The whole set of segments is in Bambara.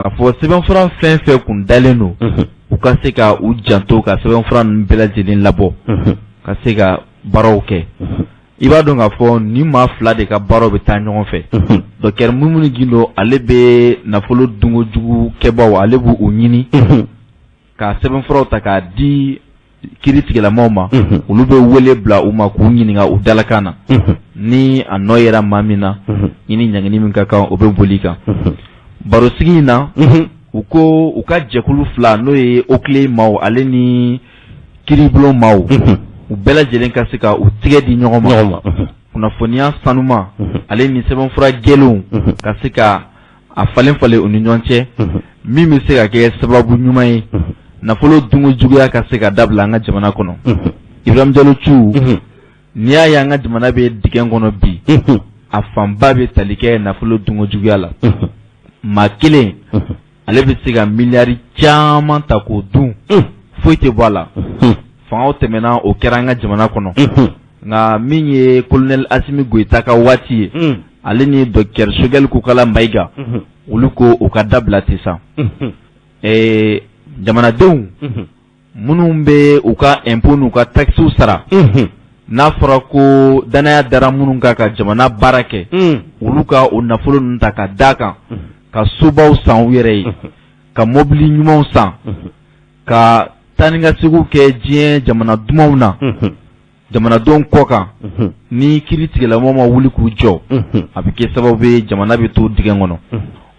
K'a fɔ sɛbɛnfura fɛn fɛn kun dalen don, u ka se ka u janto ka sɛbɛnfura ninnu bɛɛ lajɛlen labɔ, ka se ka baaraw kɛ. I b'a dɔn k'a fɔ ni maa fila de ka baaraw bɛ taa ɲɔgɔn fɛ. Docteur Mumuni Gindo, ale bɛ nafolo dunkojugu kɛbaw, ale b'u ɲini ka sɛbɛnfuraw ta k'a di kiri tigilamaw ma. Olu bɛ wele bila u ma k'u ɲininka u dalakan na. Ni a nɔ yera maa min na, i ni ɲangini min ka kan, o bɛ boli kan. Barosigi in na, u ko u ka jɛkulu fila, n'o ye OCLEI maaw ale ni kiribulon maaw, u bɛɛ lajɛlen ka se ka u tigɛ di ɲɔgɔn ma, kunnafoniya sanuma ale ni sɛbɛnfura jɛlenw ka se ka a falen falen u ni ɲɔgɔn cɛ, min bɛ se ka kɛ sababu ɲuman ye nafolo dunko juguya ka se ka dabila an ka jamana kɔnɔ. Ibrahim Jalo Cu, n'i y'a ye an ka jamana bɛ dingɛ kɔnɔ bi, a fanba bɛ tali kɛ nafolo dunko juguya la. Maa kelen, ale bɛ se ka miliyari caman ta k'o dun, foyi tɛ bɔ a la. Fangaw tɛmɛna, o kɛra an ka jamana kɔnɔ, nka min ye colonel Asimi Goyita ka waati ye, ale ni docteur Sogɛli Kokala Mayiga, olu ko o ka dabila ten sa. Jamanadenw minnu bɛ u ka impôt n'u ka taxes sara, n'a fɔra ko danaya dara minnu kan ka jamana baara kɛ, olu ka o nafolo ninnu ta ka d'a kan ka sobaw san u yɛrɛ ye, ka mobili ɲumanw san, ka taa ni ka seginw kɛ diɲɛ jamana dumanw na, jamanadenw kɔ kan, ni kiri tigilamaw ma wuli k'u jɔ, a bɛ kɛ sababu ye jamana bɛ to dingɛ kɔnɔ.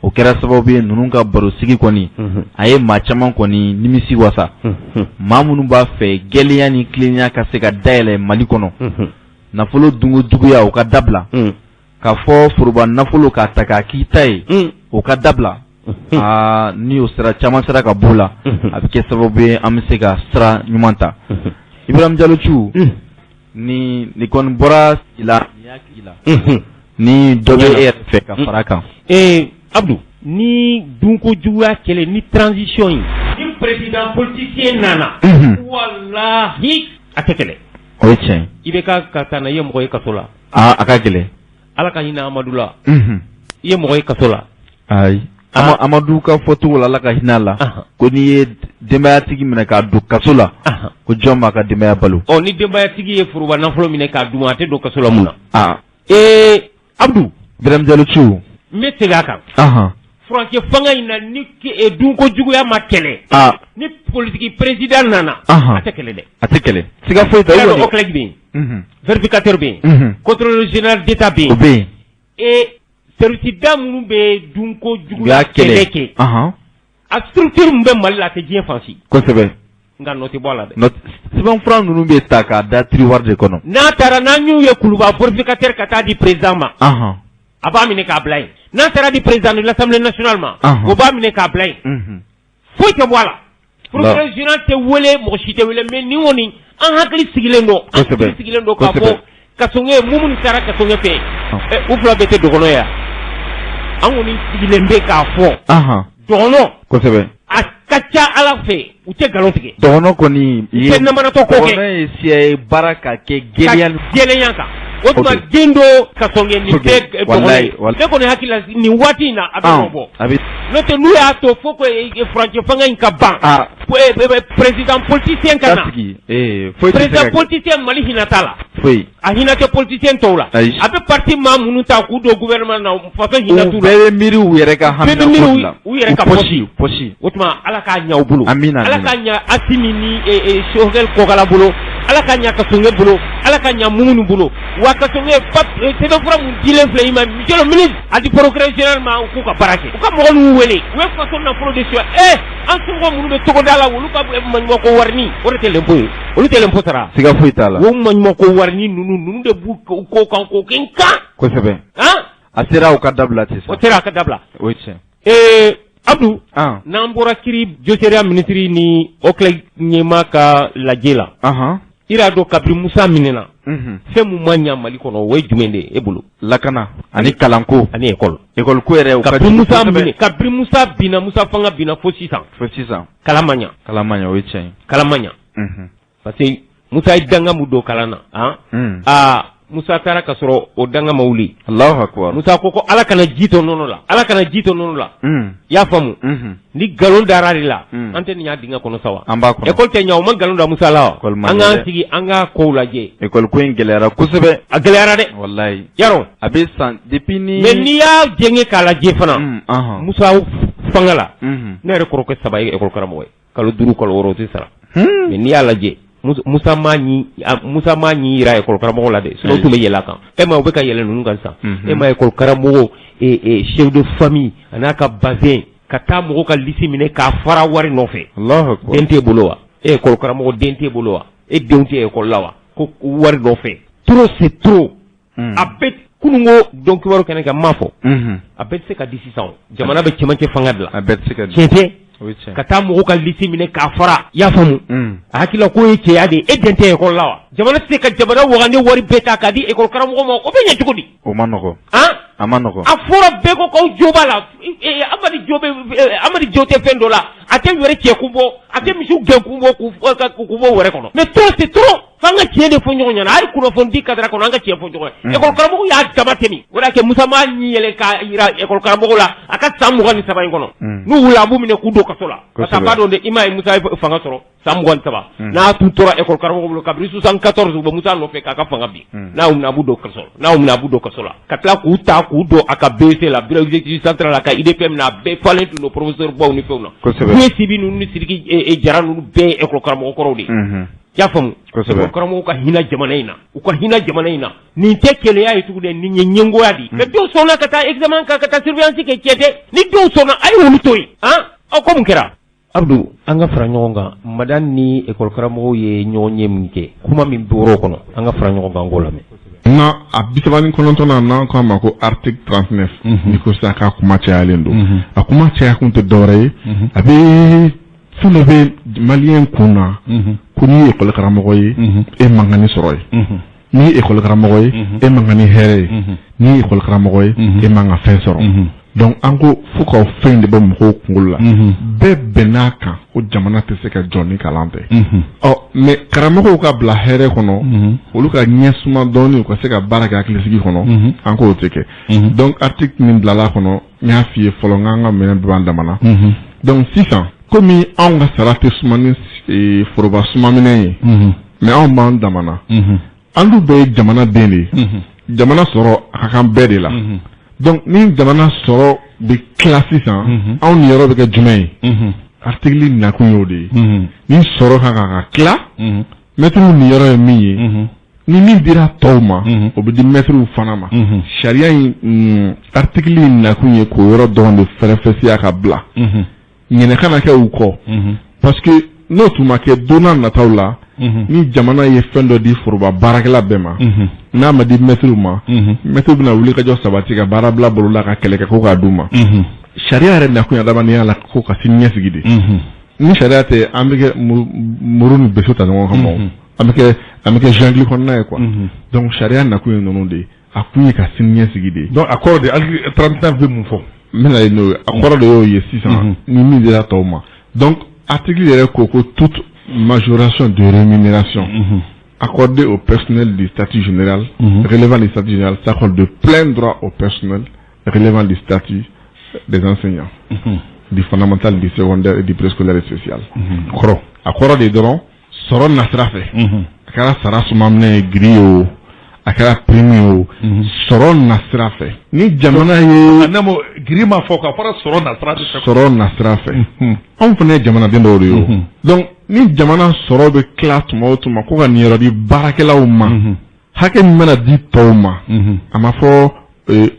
O kɛra sababu ye ninnu ka barosigi kɔni, a ye maa caman kɔni nimisi wasa. Maa minnu b'a fɛ gɛlɛya ni tilennenya ka se ka dayɛlɛ Mali kɔnɔ, nafolo dunko juguya, o ka dabila, k'a fɔ foroba nafolo k'a ta k'a k'i ta ye, o ka dabila. Aa, ni o sira caman sera ka b'o la, a bɛ kɛ sababu ye an bɛ se ka sira ɲuman ta. Ibrahim Jalo Cu, ni nin kɔni bɔra la, ni dɔ bɛ e yɛrɛ fɛ ka fara kan. Ee Abdu, ni dunko juguya kɛlɛ ni transition ye, ni président politicien nana, walahi a tɛ kɛlɛ. O ye tiɲɛ. I bɛ ka taa na, i ye mɔgɔ ye kaso la. Aa, a ka gɛlɛn. Ala ka hinɛ Amadu la. I ye mɔgɔ ye kaso la? Ayi, Amadu ka fɔcogo la, Ala ka hinɛ a la, ko n'i ye denbayatigi minɛ k'a don kaso la, ko jɔn b'a ka denbaya balo? Ɔ, ni denbayatigi ye foroba nafolo minɛ k'a dun, a tɛ don kaso la mun na? Ee Abdu. Ibrahim Jalo Cu. N bɛ segin a kan. Furancɛ fanga in na, ni dunko juguya ma kɛlɛ, ni politique président nana, a tɛ kɛlɛ dɛ. A tɛ kɛlɛ, siga foyi t'a la. OCLEI bɛ yen, vérificateur bɛ yen, contrôleur général d'État bɛ yen. O bɛ yen. E service da minnu bɛ dunko juguya kɛlɛ kɛ, a structure min bɛ Mali la, a tɛ diɲɛ fan si. Nka nɔ tɛ bɔ a la dɛ. Sɛbɛnfura ninnu bɛ ta k'a da tiroir de kɔnɔ. N'a taara, n'an y'u ye Kuluba, vérificateur ka taa di président ma, a b'a minɛ k'a bila yen. N'a taara di président de l'Assemblée nationale ma, o b'a minɛ k'a bila yen. Foyi tɛ bɔ a la. Procureur général tɛ wele, mɔgɔ si tɛ wele. Mais nin kɔni, an hakili sigilen don, an hakili sigilen don k'a fɔ Kasɔnkɛ minnu taara Kasɔnkɛ fɛ, u fila bɛɛ tɛ dɔgɔnɔ yan. An kɔni sigilen bɛ k'a fɔ dɔgɔnɔ. A ka ca Ala fɛ, u tɛ nkalon tigɛ. Dɔgɔnɔ kɔni. U tɛ namaratɔ ko kɛ. Dɔgɔnɔ ye siya ye, baara ka kɛ gɛlɛya. Gɛlɛya kan. O tuma den do Kasɔnkɛ, nin bɛɛ dɔgɔnɔ ye. Ne kɔni hakili la, nin waati in na, a bɛ nɔ bɔ. N'o tɛ, n'u y'a to fo ko furancɛ fanga in ka ban, président politicien ka na, président politicien, Mali hinɛ t'a la. Foyi. A hinɛ tɛ politicien tɔw la. Ayi. A bɛ parti maa minnu ta k'u don gouvernement na, faso hinɛ t'u U la. bɛɛ bɛ miiri u yɛrɛ ka Bɛɛ bɛ miiri u yɛrɛ ka poche poche. O tuma, Ala k'a ɲɛ u bolo. Amina. Ala k'a ɲɛ Asimi ni Sogɛl Kokala bolo. Ala k'a ɲɛ Kasɔnkɛ bolo. Ala k'a ɲɛ Mumuni bolo. Wa Kasɔnkɛ, sɛbɛnfura mun dilen filɛ i ma, monsieur le ministre, a di procureur général ma, u k'u ka baara kɛ. U ka mɔgɔ ninnu wele. U ye faso nafolo de suɲɛ. An somɔgɔ minnu bɛ togoda la, olu ka maɲumanko warini, o de tɛ l'impôt ye. Olu tɛ l'impôt sara. Siga foyi t'a la. O maɲumanko warini ninnu de b'u ko kan k'o kɛ n kan. Han. A sera u ka dabila ten sa. O sera a ka dabila. O ye tiɲɛ. Abdu. N'an bɔra kiri joseriya minisiri ni OCLEI ɲɛmaa ka lajɛ la. I y'a dɔn, kabini Musa minɛna, fɛn mun ma ɲa Mali kɔnɔ, o ye jumɛn de ye e bolo? Lakana ani kalanko. Ani école. École ko yɛrɛ, o ka Kabini Musa minɛ, kabini Musa binna, Musa fanga binna fo sisan. Fo sisan. Kalan ma ɲa. Kalan ma ɲa, o ye tiɲɛ ye. Kalan ma ɲa. Parce que Musa ye danga mun don kalan na, han. Aa, Musa taara ka sɔrɔ o danga ma wuli. Alahu akibaru. Musa ko ko Ala kana ji to nɔnɔ la, Ala kana ji to nɔnɔ la. I y'a faamu? Ni nkalon dara de la, an tɛ nin y'a dingɛ kɔnɔ sa wa? An b'a kɔnɔ. École tɛ ɲɛ, o ma nkalon da Musa la wa? École ma An ɲɛ k'an dɛ. sigi an k'a kow lajɛ. École ko in gɛlɛyara kosɛbɛ. A gɛlɛyara dɛ. Walayi. Yarɔ. A bɛ san depuis ni. Mais n'i y'a jɛngɛ k'a lajɛ fana. Musa fanga la. Ne yɛrɛ kɔrɔkɛ saba ye école karamɔgɔ ye. Kalo 5 kalo 6 o tɛ sara. Mais n'i y'a lajɛ Musa m'a ɲi Musa m'a ɲi yira école karamɔgɔ la dɛ, sinon u tun bɛ yɛlɛ a kan. E ma ye u bɛ ka yɛlɛ ninnu kan sisan. E ma ye école karamɔgɔ chef de famille a n'a ka bazin ka taa mɔgɔw ka liste minɛ k'a fara wari nɔfɛ. Alahu akibaru. Den t'e bolo wa? E école karamɔgɔ den t'e bolo wa? E denw tɛ école la wa? Ko wari nɔfɛ. Trop c'est trop. A bɛɛ kununko don kibaru kɛnɛ kan n m'a fɔ. A bɛɛ tɛ se ka di sisan. Jamana bɛ cɛmancɛ fanga de la. A bɛɛ tɛ se ka di. Tiɲɛ tɛ. O ye tiɲɛ. Ka taa mɔgɔw ka liste minɛ k'a fara i y'a faamu. A hakili la k'o ye cɛya de ye, e den tɛ école la wa? Jamana tɛ se ka jamana wagande wari bɛɛ ta k'a di école karamɔgɔ ma, o bɛ ɲɛ cogo di? O ma nɔgɔ. Han? A ma nɔgɔ. A fɔra bɛɛ ko k'aw jo b'a la. Amadi jo bɛ, Amadi jo tɛ fɛn dɔ la, a tɛ wɛrɛ cɛ kun bɔ, a tɛ misiw gɛn kun bɔ k'u bɔ wɛrɛ kɔnɔ. Mais trop c'est trop. F'an ka tiɲɛ de fɔ ɲɔgɔn ɲɛna, hali kunnafoni di cadre kɔnɔ an ka tiɲɛ fɔ ɲɔgɔn ye. École karamɔgɔ y'a dama tɛmɛ. O de y'a kɛ Musa m'a ɲi yɛlɛ k'a yira école karamɔgɔ la a ka san 23 in kɔnɔ. N'u wulila a b'u minɛ k'u don kaso la. Parce que a b'a dɔn de, i m'a ye Musa ye fanga sɔrɔ san 23. N'a tun tora école karamɔgɔ bolo kabini 74 u bɛ Musa nɔfɛ k'a ka fanga bin. N'a y'u minɛ a b'u don kaso la. N'a y'u minɛ a b'u don kaso la. Ka tila k'u ta k'u don a ka BEC la, bureau exécutif central la, ka IDPM na, a bɛɛ falen tun don professeur baw ni fɛnw na. Kosɛbɛ. Sibi ninnu ni Sidiki Jara ninnu bɛɛ ye école karamɔgɔ kɔrɔw de ye. I y'a faamu? Kosɛbɛ. Karamɔgɔw ka hinɛ jamana in na, u ka hinɛ jamana in na. Nin tɛ keleya ye tugun dɛ, nin ye ɲɛngoya de ye. Mais dɔw sɔnna ka taa examen kan, ka taa surveillance kɛ, tiɲɛ tɛ. Ni dɔw sɔnna, a ye olu to yen. Han, aw ko mun kɛra? Abdu, an ka fara ɲɔgɔn kan. Madani ni école karamɔgɔw ye ɲɔgɔn ye min kɛ, kuma min bɔra o kɔnɔ, an ka fara ɲɔgɔn kan k'o lamɛn. Na a 39 na, n'an k'a ma ko article 39, n'i ko sisan k'a kuma cayalen don, a kuma caya kun tɛ dɔwɛrɛ ye, a bɛ fɛn dɔ bɛ maliyɛn kun na ko n'i ye école karamɔgɔ ye, e man kan ni sɔrɔ ye, n'i ye école karamɔgɔ ye, e man kan ni hɛrɛ ye, n'i ye école karamɔgɔ ye, e man kan fɛn sɔrɔ. Donc an ko fo k'aw fɛn de bɔ mɔgɔw kunkolo la. Bɛɛ bɛnn'a kan ko jamana tɛ se ka jɔ ni kalan tɛ. Ɔ mais karamɔgɔw ka bila hɛrɛ kɔnɔ, olu ka ɲɛ suma dɔɔni, u ka se ka baara kɛ hakilisigi kɔnɔ, an k'o tɛ kɛ. Donc article min bilala kɔnɔ, n y'a f'i ye fɔlɔ, n k'an ka minɛn bɛɛ b'an dama na. Donc sisan komi anw ka sara tɛ suma ni foroba sumaminɛn ye, mais anw b'an dama na, an dun bɛɛ ye jamana den de ye, jamana sɔrɔ a ka kan bɛɛ de la. Donc ni jamana sɔrɔ bɛ tila sisan, anw niyɔrɔ bɛ kɛ jumɛn ye? Article nakun y'o de ye. Ni sɔrɔ ka kan ka tila, mɛtiriw niyɔrɔ ye min ye, ni min dira tɔw ma, o bɛ di mɛtiriw fana ma. Sariya in, article in nakun ye k'o yɔrɔ dɔrɔn de fɛrɛfɛsiya ka bila, ɲinɛ kana kɛ u kɔ, parce que n'o tun ma kɛ, don n'a nataw la, ni jamana ye fɛn dɔ di foroba baarakɛla bɛɛ ma, n'a ma di mɛtiriw ma, mɛtiriw bɛna wuli ka jɔ sabati ka baara bila bolo la ka kɛlɛ kɛ ko k'a d'u ma. Sariya yɛrɛ nakun ye adamadenya la ko ka sini ɲɛsigi de. Ni sariya tɛ, an bɛ kɛ muru ni beso ta ɲɔgɔn kama, an bɛ kɛ jungle kɔnɔna ye quoi. Donc sariya nakun ye ninnu de ye, a kun ye ka sini ɲɛsigi de ye. Donc a kɔrɔ de, article 39 bɛ mun fɔ? N bɛna ye n'o ye, a kɔrɔ de y'o ye sisan, ni min dira tɔw ma. Donc article yɛrɛ ko ko toute majoration de rémunération accordée au personnel du statut général relevant du statut général s'accorde de plein droit au personnel relevant du statut des enseignants du fondamental, du secondaire et du préscolaire et social. Kɔrɔ, a kɔrɔ de dɔrɔn, sɔrɔ nasira fɛ, a kɛra sara sumaminɛ ye, grille o, a kɛra prime ye o, sɔrɔ nasira fɛ, ni jamana ye. Ne mo grille ma fɔ, k'a fɔra sɔrɔ nasira de fɛ. Sɔrɔ nasira fɛ, anw fana ye jamanaden dɔw de ye o. Donc ni jamana sɔrɔ bɛ tila tuma o tuma ko ka niyɔrɔ di baarakɛlaw ma, hakɛ min mana di tɔw ma, a ma fɔ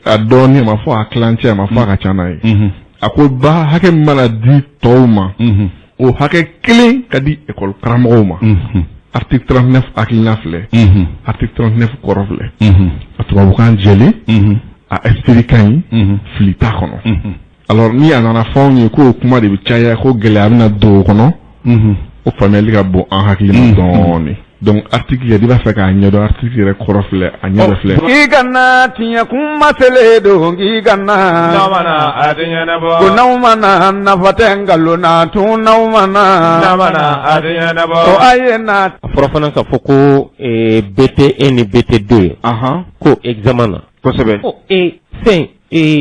a dɔɔni, a ma fɔ a tilancɛ, a ma fɔ a ka ca n'a ye. A ko ba hakɛ min mana di tɔw ma, o hakɛ kelen ka di école karamɔgɔw ma. Article 39 hakilina filɛ, article 39 kɔrɔ filɛ, a tubabukan jɛlen, a esprit ka ɲi, fili t'a kɔnɔ. Alors ni a nana fɔ anw ye k'o kuma de bɛ caya, ko gɛlɛya bɛna don o kɔnɔ, o faamuyali ka bon an hakili ma dɔɔni. Donc article yɛrɛ, n'i b'a fɛ k'a ɲɛdɔn, article yɛrɛ kɔrɔ filɛ, a ɲɛ dɔ filɛ. K'i kana tiɲɛ kuma selen don, k'i kana a tɛ ɲɛnabɔ. Ko n'aw ma na, nafa tɛ nkalon na tun, n'aw ma na, a tɛ ɲɛnabɔ. Ko a ye na. A fɔra fana k'a fɔ ko BT1 ni BT2 ye ko examen na. Ɔ fɛn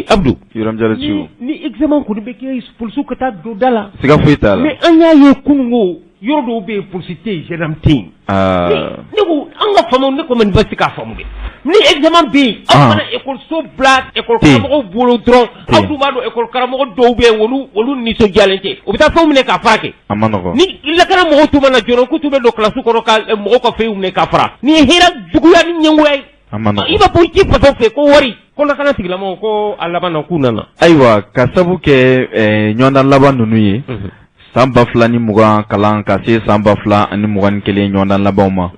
Abdou. Ibrahim Jalo Thiou. Ni examen kɔni bɛ kɛ, polisiw ka taa don da la. Siga foyi t'a la. Mais an y'a ye kununko, yɔrɔ dɔw bɛ yen, polisi tɛ yen, gendarme tɛ yen. Ne ko an ka faamu, ne ko ma nin bɛ se k'a faamu dɛ. Ni examen bɛ yen, aw kana ekɔliso bila ekɔli karamɔgɔw bolo dɔrɔn. Aw dun b'a dɔn, ekɔli karamɔgɔ dɔw bɛ yen, olu nisɔndiyalen tɛ, u bɛ taa fɛnw minɛ k'a fara kɛ. A ma nɔgɔn. Ni lakana mɔgɔw tun ma na joona, k'u tun bɛ don kilasi kɔnɔ ka mɔgɔw ka fɛnw minɛ k'a fara. Nin ye hɛrɛ juguya ni ɲɛngoya ye. A ma nɔgɔn. I b'a fɔ i t'i faso fɛ ko wari ko lakana tigilamɔgɔw ko a laban na k'u nana. Ayiwa, ka sabu kɛ ɲɔgɔndan laban ninnu ye, san 2020 kalan ka se san 2021 ɲɔgɔndan labanw ma,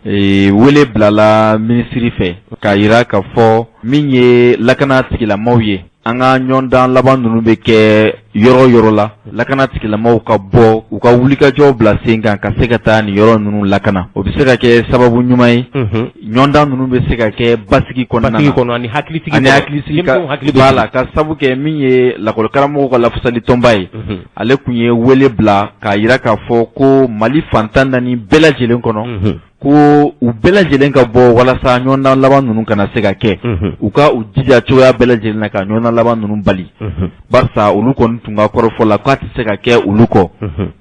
wele bilala minisiri fɛ k'a yira k'a fɔ min ye lakana tigilamaw ye, an ka ɲɔgɔndan laban ninnu bɛ kɛ yɔrɔ yɔrɔ la, lakana tigilamaw ka bɔ, u ka wulikajɔw bila sen kan ka se ka taa nin yɔrɔ ninnu lakana. O bɛ se ka kɛ sababu ɲuman ye, ɲɔgɔndan ninnu bɛ se ka kɛ basigi kɔnɔna na, basigi kɔnɔ ani hakilisigi. Ani hakilisigi ka b'a la, ka sabu kɛ min ye lakɔlikaramɔgɔw ka lafasali tɔnba ye, ale tun ye wele bila k'a yira k'a fɔ ko Mali fan 14 bɛɛ lajɛlen kɔnɔ, ko u bɛɛ lajɛlen ka bɔ walasa ɲɔgɔndan laban ninnu kana se ka kɛ, u ka u jija cogoya bɛɛ lajɛlen na ka ɲɔgɔndan laban ninnu bali, barisa olu kɔni tun ka kɔrɔfɔ la k'a tɛ se ka kɛ olu kɔ.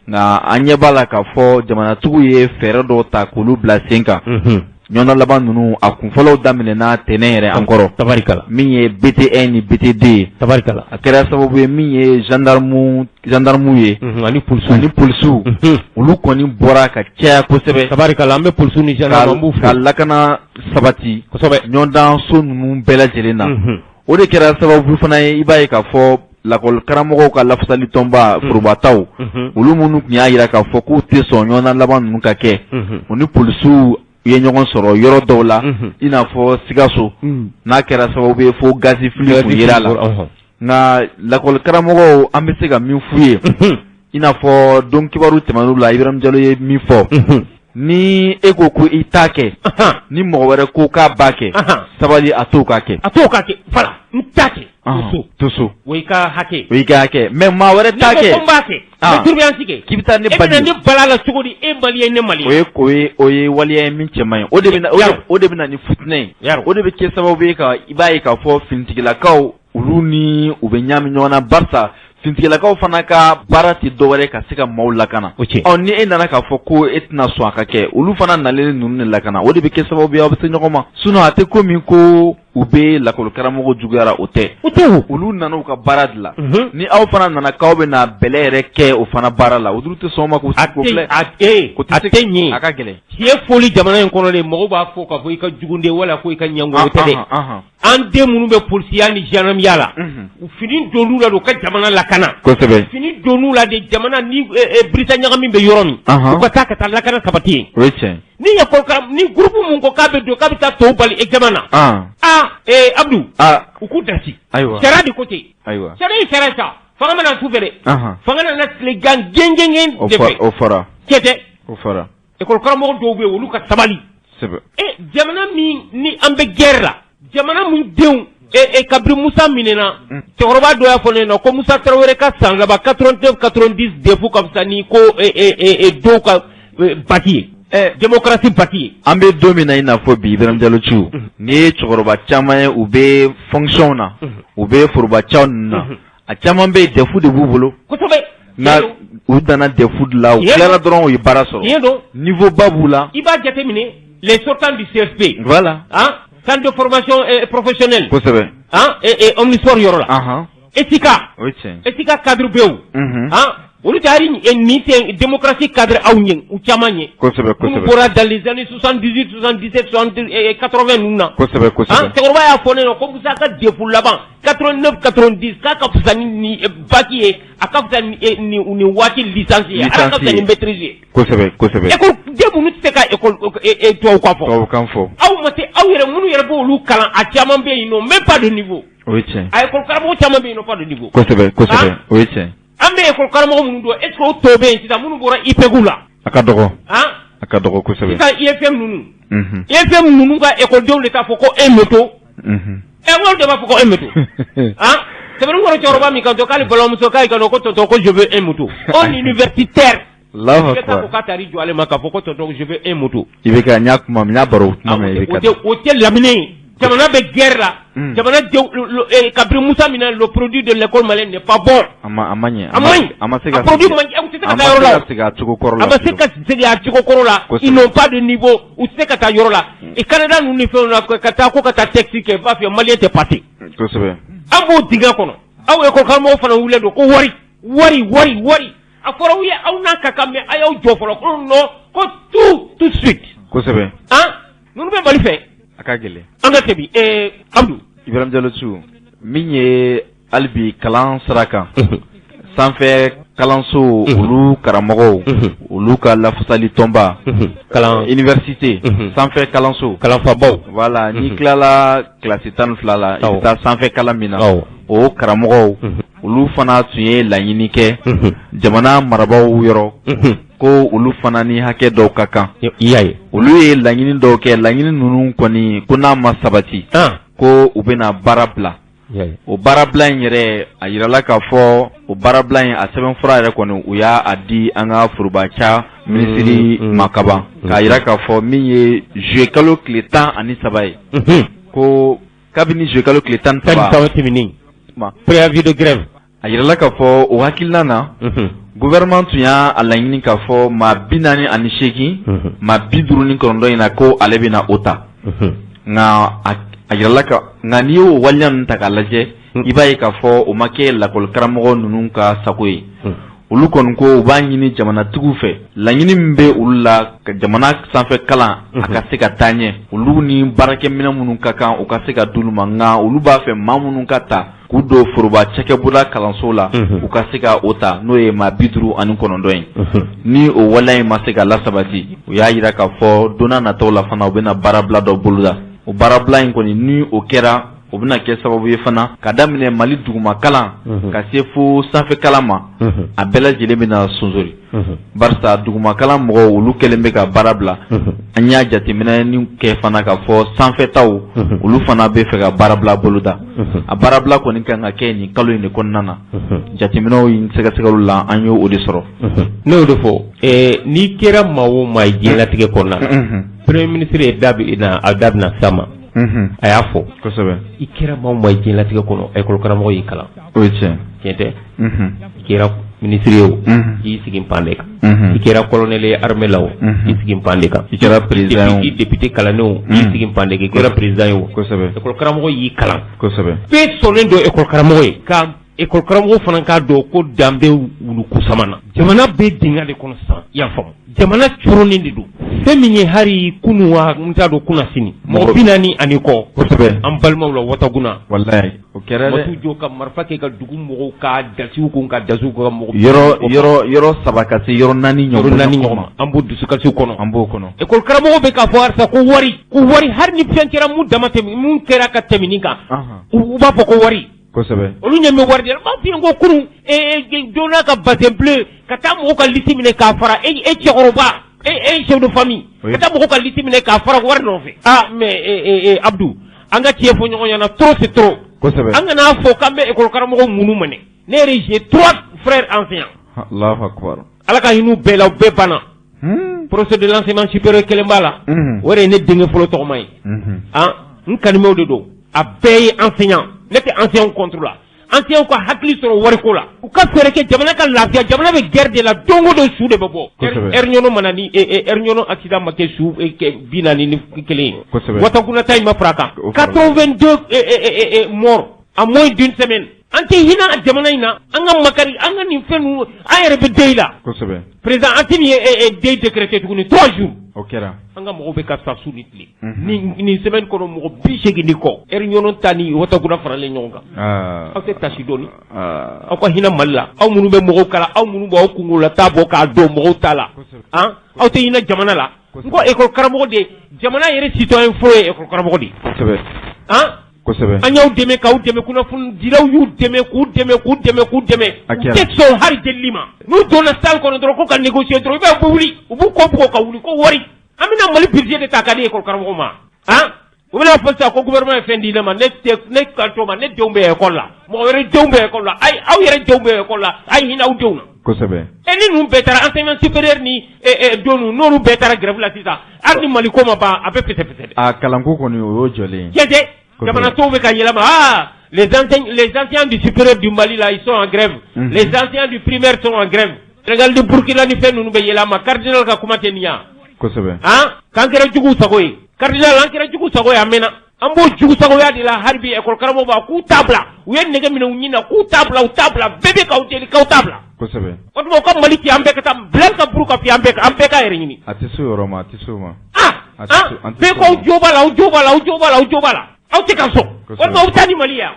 Nka an ɲɛ b'a la k'a fɔ jamanatigiw ye fɛɛrɛ dɔw ta k'olu bila sen kan. Ɲɔgɔndan laban ninnu, a kunfɔlɔw daminɛna tɛnɛn yɛrɛ an kɔrɔ. Tabarikala. Min ye BT1 ni BT2 ye. Tabarikala. A kɛra sababu ye, min ye gendarme ye ani polisiw. Ani polisiw, olu kɔni bɔra ka caya kosɛbɛ. Tabarikala, an bɛ polisiw ni gendarme, an b'u fo. Ka lakana sabati kosɛbɛ ɲɔgɔndan so ninnu bɛɛ lajɛlen na. O de kɛra sababu fana ye, i b'a ye k'a fɔ lakɔli karamɔgɔw ka lafasali tɔnba forobataw, olu minnu tun y'a jira k'a fɔ k'u tɛ sɔn ɲɔgɔndan laban ninnu ka kɛ, u ni polisiw u ye ɲɔgɔn sɔrɔ yɔrɔ dɔw la, i n'a fɔ Sikaso, n'a kɛra sababu ye fo gazi fili tun yera la. Nka lakɔli karamɔgɔw, an bɛ se ka min f'u ye, i n'a fɔ don kibaru tɛmɛn'u la, Ibrahim Jalo ye min fɔ, ni e ko ko i t'a kɛ, ni mɔgɔ wɛrɛ ko k'a b'a kɛ, sabali, a t'o ka kɛ. A t'o ka kɛ, voilà, n t'a kɛ. To so. O y'i ka hakɛ. O y'i ka hakɛ, mais maa wɛrɛ t'a kɛ. Ne ko ko n b'a kɛ. N bɛ surveillance kɛ. K'i bɛ taa ne bali. E bɛna ne bala la cogo di? E Malien, ne Malien. O ye waleya ye min cɛ man ɲi. O de bɛ na o de bɛ na ni futinɛ ye. O de bɛ kɛ sababu ye ka i b'a ye k'a fɔ finitigilakaw, olu ni u bɛ ɲaami ɲɔgɔn na, barisa finitigilakaw fana ka baara tɛ dɔwɛrɛ ka se ka maaw lakana. Ɔ ni e nana k'a fɔ ko e tɛna sɔn a ka kɛ, olu fana nalen ninnu de lakana, o de bɛ kɛ sababu ye aw bɛ se ɲɔgɔn ma. Sinon a tɛ ko min ko u bɛ lakɔli karamɔgɔ juguyara, o tɛ. O tɛ. Olu nana u ka baara de la. Ni aw fana nana k'aw bɛ na bɛlɛ yɛrɛ kɛ o fana baara la, o dun tɛ sɔn o ma k'u sigi k'o filɛ. A tɛ ɲɛ. A ka gɛlɛn. Tiɲɛ fɔli jamana in kɔnɔ de, mɔgɔw b'a fɔ k'a fɔ i ka jugu de wala ko i ka ɲɛngo, o tɛ dɛ. An den minnu bɛ polisiya ni gendarmeya la, u fini donn'u la de u ka jamana lakana. Kosɛbɛ. Fini donn'u la de jamana ni birita ɲagami bɛ yɔrɔ min, u ka taa ka taa lakana sabati yen. O ye tiɲɛ. Ni école karam ni groupe mun ko k'a bɛ don k'a bɛ taa tɔw bali examen na. Abdou. U k'u dasi. Ayiwa. Sariya de ko ten. Ayiwa. Sariya ye sariya sa. Fanga mana su fɛ dɛ. Fanga nana tilegan gengengeng de fɛ. O fɔra. Cɛ tɛ. O fɔra. École karamɔgɔ dɔw bɛ yen, olu ka sabali. Sɛbɛ. Jamana min ni an bɛ guerre la, jamana min denw kabiri Musa minɛna, cɛkɔrɔba dɔ y'a fɔ ne ɲɛna ko Musa Tarawele ka san laban 89 90 DEF ka fisa ni ko dɔw ka bac ye. Démocratie bac ye. An bɛ don min na i n'a fɔ bi, Ibrahim Jalo Thiou, n'i ye cɛkɔrɔba caman ye, u bɛ fonction na, u bɛ forobacaw ninnu na, a caman bɛ yen, DEF de b'u bolo. Kosɛbɛ. Nka u danna DEF de la, u tilara dɔrɔn u ye baara sɔrɔ. Tiɲɛ don. Niveau ba b'u la. I b'a jateminɛ, les sortants du CFP. Voilà. Centre de formation professionnelle. Kosɛbɛ. Omnisport yɔrɔ la. ETICA. O ye tiɲɛ. ETICA cadre bɛ yen. Olu tɛ hali nin tɛ démocratie cadre aw ɲɛ, u caman ɲɛ. Kosɛbɛ kosɛbɛ. Minnu bɔra dans les années 78 77 80 ninnu na. Kosɛbɛ kosɛbɛ. Cɛkɔrɔba y'a fɔ ne ɲɛna ko Musa ka DEF laban 89 90 k'a ka fisa ni bac ye, a ka fisa ni waati licence ye, a ka fisa ni maîtrise ye. Kosɛbɛ kosɛbɛ. École den minnu tɛ se ka école tubabukan fɔ. Tubabukan fɔ. Aw ma se, aw yɛrɛ minnu yɛrɛ b'olu kalan, a caman bɛ yen nɔ, même pas de niveau. O ye tiɲɛ. A école karamɔgɔ caman bɛ yen nɔ, pas de niveau. Kosɛbɛ kosɛbɛ, o ye tiɲɛ. An bɛ école karamɔgɔ minnu dɔn, est ce que o tɔ bɛ yen sisan minnu bɔra IPEG la? A ka dɔgɔ. A ka dɔgɔ kosɛbɛ. Sisan IFM ninnu, IFM ninnu ka ekɔlidenw de t'a fɔ ko un moto. Ɛ, olu de b'a fɔ ko un moto. Han, Sebeninkɔrɔ cɛkɔrɔba min kanto k'ale balimamuso k'a y'i kanto ko tonton, ko je veux un moto. Un universitaire. Allahu I bɛ taa akbar. ko k'a taar'i jɔ ale ma k'a fɔ ko tonton, je veux un moto. I bɛ ka n y'a kuma n y'a baro kuma mɛn i bɛ O ka. tɛ, o tɛ lamini ye. Jamana bɛ guerre la. Jamana denw, kabini Musa minɛ, le produit de l'école malienne n'est pas bon. A ma ɲɛ. A ma ɲi. A ma se ka. A produit man ɲi, u tɛ se ka A taa yɔrɔ ma la. se ka segin a cogo kɔrɔ la. A ma se ka segin a cogo kɔrɔ la. Ils n'ont pas de niveau, u tɛ se ka taa yɔrɔ la. Et Canada ninnu ni fɛnw na, ka taa ko ka taa texte kɛ, b'a fɔ malien tɛ passer. An b'o dingɛ kɔnɔ. Aw école karamɔgɔ fana wulilen don ko wari, wari, wari, wari. A fɔra aw ye, aw n'a ka kan, mais a y'aw jɔ fɔlɔ ko non, ko tout tout de suite. Han, ninnu bɛ Mali fɛ. A ka gɛlɛn. An ka tɛmɛ, Abdou. Ibrahim Diallo Su, min ye hali bi kalan sira kan, sanfɛ kalanso olu karamɔgɔw, olu ka lafasali tɔnba, kalan université, sanfɛ kalanso kalanfabaw. Voilà, n'i tilala kilasi 12 la, i bɛ taa sanfɛ kalan min na, o karamɔgɔw olu fana tun ye laɲini kɛ jamana marabaaw yɔrɔ ko olu fana ni hakɛ dɔw ka kan. I y'a ye. Olu ye laɲini dɔw kɛ, laɲini ninnu kɔni, ko n'a ma sabati, ko u bɛna baara bila. O baarabila in yɛrɛ, a yirala k'a fɔ o baarabila in, a sɛbɛnfura yɛrɛ kɔni, u y'a a di an ka forobaca minisiri ma kaban, k'a yira k'a fɔ min ye juillet kalo tile 13 ye, ko kabini juillet kalo tile tan ni 13 saba tɛmɛnen, préavis de grève. A yirala k'a fɔ o hakilina na, gouvernement tun y'a a laɲini k'a fɔ maa 48, maa 59 in na, ko ale bɛna o ta. Nka a yirala ka, nka n'i y'o waleya ninnu ta k'a lajɛ, i b'a ye k'a fɔ o ma kɛ lakɔlikaramɔgɔ ninnu ka sago ye. Olu kɔni ko u b'a ɲini jamanatigiw fɛ, laɲini min bɛ olu la, ka jamana sanfɛ kalan a ka se ka taa ɲɛ, olu ni baarakɛminɛn minnu ka kan, u ka se ka d'olu ma. Nka olu b'a fɛ maa minnu ka ta k'u don foroba cakɛbonda kalanso la, u ka se ka o ta, n'o ye maa 59 ye. Ni o waleya in ma se ka lasabati, u y'a yira k'a fɔ don n'a nataw la fana, u bɛna baarabila dɔ boloda. O baarabila in kɔni, ni o kɛra, o bɛna kɛ sababu ye fana ka daminɛ Mali duguma kalan ka se fo sanfɛ kalan ma, a bɛɛ lajɛlen bɛna sonsori, barisa duguma kalan mɔgɔw, olu kɛlen bɛ ka baara bila. An y'a jateminɛ ni kɛ fana k'a fɔ sanfɛtaw, olu fana bɛ fɛ ka baarabila boloda. A baarabila kɔni kan ka kɛ nin kalo in de kɔnɔna na. Jateminɛw ni sɛgɛsɛgɛliw la, an y'o de sɔrɔ. Ne y'o de fɔ, n'i kɛra maa o maa ye diɲɛlatigɛ kɔnɔna na, premier ministre ye da bɛ a da bɛna s'a ma, a y'a fɔ. I kɛra maa o maa ye diɲɛlatigɛ kɔnɔ, école karamɔgɔ y'i kalan. O ye tiɲɛ. Tiɲɛ tɛ? I kɛra ministre ye o, i y'i sigi pan de kan. I kɛra colonel ye armée la o, i sigi pan de kan. I kɛra président ye o. I député kalannen o, i y'i sigi pan de kan. I kɛra président ye o, école karamɔgɔ y'i kalan. Bɛɛ sɔnnen don école karamɔgɔ ye. Ka école karamɔgɔ fana k'a dɔn ko dan bɛ wulu kusama na. Jamana bɛ dingɛ de kɔnɔ sisan, i y'a faamu. Jamana coronnen de don. Fɛn min ye hali kunun wa, n t'a dɔn kunna sini, mɔgɔ 40 ani kɔ. An balimaw la Wataguna. Walayi, o kɛra dɛ. Mɔgɔ t'u jɔ ka marifa kɛ ka dugu mɔgɔw ka dasiw kun, ka dasiw ka mɔgɔ. Yɔrɔ saba ka se yɔrɔ naani ɲɔgɔn. Yɔrɔ naani ɲɔgɔn ma. An b'o dusukasiw kɔnɔ. An b'o kɔnɔ. École karamɔgɔ bɛ k'a fɔ halisa ko wari, ko wari, hali ni fɛn kɛra mun dama tɛmɛ, mun kɛra ka tɛmɛ nin kan. U b'a fɔ ko wari. Olu ɲɛ bɛ wari de la. N b'a f'i ye ko kunun donna ka bazin bleu ka taa mɔgɔw ka liste minɛ k'a fara, e cɛkɔrɔba, e chef de famille, ka taa mɔgɔw ka liste minɛ k'a fara wari nɔfɛ. Ah mais Abdou, an ka tiɲɛ fɔ ɲɔgɔn ɲɛna, trop c'est trop. An kana fɔ k'an bɛ école karamɔgɔw munu minɛ. Ne yɛrɛ, j'ai trois frères enseignants. Allahu akbar. Ala ka hinɛ u bɛɛ la, u bɛɛ banna. Professeur de l'enseignement supérieur kelen b'a la. O de ye ne denkɛ fɔlɔ tɔgɔma ye. Ah, n kanimɛw de don. A bɛɛ ye enseignant. Ne tɛ enseignant contre la. Enseignant ka hakili sɔrɔ wariko la. U ka fɛɛrɛ kɛ jamana ka lafiya. Jamana bɛ guerre de la, don o don su de bɛ bɔ. Air Ɲɔnɔ mana ni Air Ɲɔnɔ accident ma kɛ su 41 ye. Wataguna ta in ma fara a kan. 82 morts en moins d'une semaine. An tɛ hinɛ jamana in na. An ka makari, an ka nin fɛn ninnu, an yɛrɛ bɛ deuil la. Président Assimi ye deuil décrété tuguni 3 jours. O kɛra. An ka mɔgɔw bɛ ka sa su ni tile. Nin semaine kɔnɔ, mɔgɔ 80 ni kɔ. Air Ɲɔnɔ ta ni Wataguna faralen ɲɔgɔn kan. Aw tɛ tasi dɔɔni. Aw ka hinɛ Mali la. Aw minnu bɛ mɔgɔw kala, aw minnu b'aw kungo la taa bɔ k'a don mɔgɔw ta la. Han, aw tɛ hinɛ jamana la. N ko école karamɔgɔ de, jamana yɛrɛ citoyen fɔlɔ ye école karamɔgɔ de ye. Han. Kosɛbɛ. An y'aw dɛmɛ k'aw dɛmɛ, kunnafonidilaw y'u dɛmɛ k'u dɛmɛ k'u dɛmɛ k'u dɛmɛ. A U kɛra. tɛ sɔn hali delili ma. N'u donna salle kɔnɔ dɔrɔn ko ka négocier dɔrɔn, i b'a ye u bɛ wuli, u b'u kɔ bugɔ ka wuli ko wari. An bɛna Mali budget de ta k'a di école karamɔgɔw ma. Han? U bɛna fɔ sisan ko gouvernement ye fɛn di ne ma, ne tɛ ne kan t'o ma, ne denw bɛ école la, mɔgɔ wɛrɛ denw bɛ école la, ayi aw yɛrɛ denw bɛ école la, a ye hinɛ aw denw na. Kosɛbɛ. E ni ninnu bɛɛ taara enseignement supérieur ni don ninnu, n'olu bɛɛ taara grève la sisan, hali ni Mali ko ma ban, a bɛ fɛsɛfɛsɛ dɛ. A kalanko kɔni, o y'o jɔlen ye. Tiɲɛ tɛ? Jamana tɔw bɛ ka yɛlɛma. Ah, les enseignants du supérieur du Mali là, ils sont en grève. Les enseignants du primaire sont en grève. Sénégal ni Burkina ni fɛn ninnu bɛ yɛlɛma. Cardinal ka kuma tɛ nin ya. Kosɛbɛ. Han, k'an kɛra juguw sago ye. Cardinal, an kɛra jugu sago ye a mɛnna. An b'o jugu sagoya de la hali bi. École karamɔgɔw b'a k'u t'a bila. U ye nɛgɛ minɛ u ɲin na k'u t'a bila, u t'a bila. Bɛɛ bɛ k'aw deli k'aw t'a bila. Kosɛbɛ. O tuma u ka Mali ci, an bɛɛ ka taa Bilal ka buru ka fi, an bɛɛ ka yɛrɛ ɲini. A tɛ se o yɔrɔ ma, a tɛ se o ma. Ah, A tɛ se, an tɛ bɛɛ se ko aw o ma. jo b'a la, aw jo b'a la, aw jo b'a la, aw jo b'a la. Aw tɛ ka sɔn. Kosɛbɛ. O tuma aw bɛ taa ni Mali ye yan.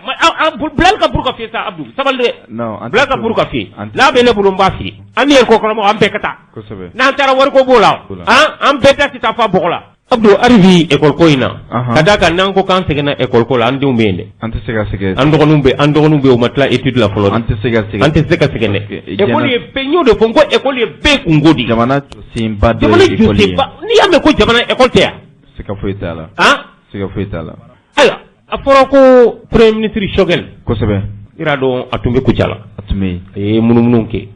Bilal ka buru ka fi sa, Abdou, sabali dɛ. Non, an tɛ Bilal ka se o buru ma. ka fi. An tɛ N'a bɛ ne bolo, n b'a fi. An ni école karamɔgɔ, an bɛɛ ka taa. Kosɛbɛ. N'an taara, wariko b'o la. B'o la. Han, an bɛɛ da tɛ taa fa bɔgɔ la. Abdou, hali bi école ko in na. Ka d'a kan n'an ko k'an sɛgɛnna école ko la, an denw bɛ yen dɛ. An tɛ se ka sɛgɛn. An dɔgɔninw bɛ yen, u ma tila étude la fɔlɔ. An tɛ se ka sɛgɛn. An tɛ se ka sɛgɛn dɛ. École ye bɛɛ, n y'o de fɔ, n ko école ye bɛɛ kunko de ye. Jamana jɔsenba dɔ Jamana ye école ye. jɔsenba, n'i y'a mɛn ko jamana, école tɛ yan. Siga foyi t'a la. Han? Siga foyi t'a la. Ayiwa, a fɔra ko premier ministre Choguel. Kosɛbɛ. I y'a dɔn, a tun bɛ Kucala. A tun bɛ yen. A ye munumunu kɛ.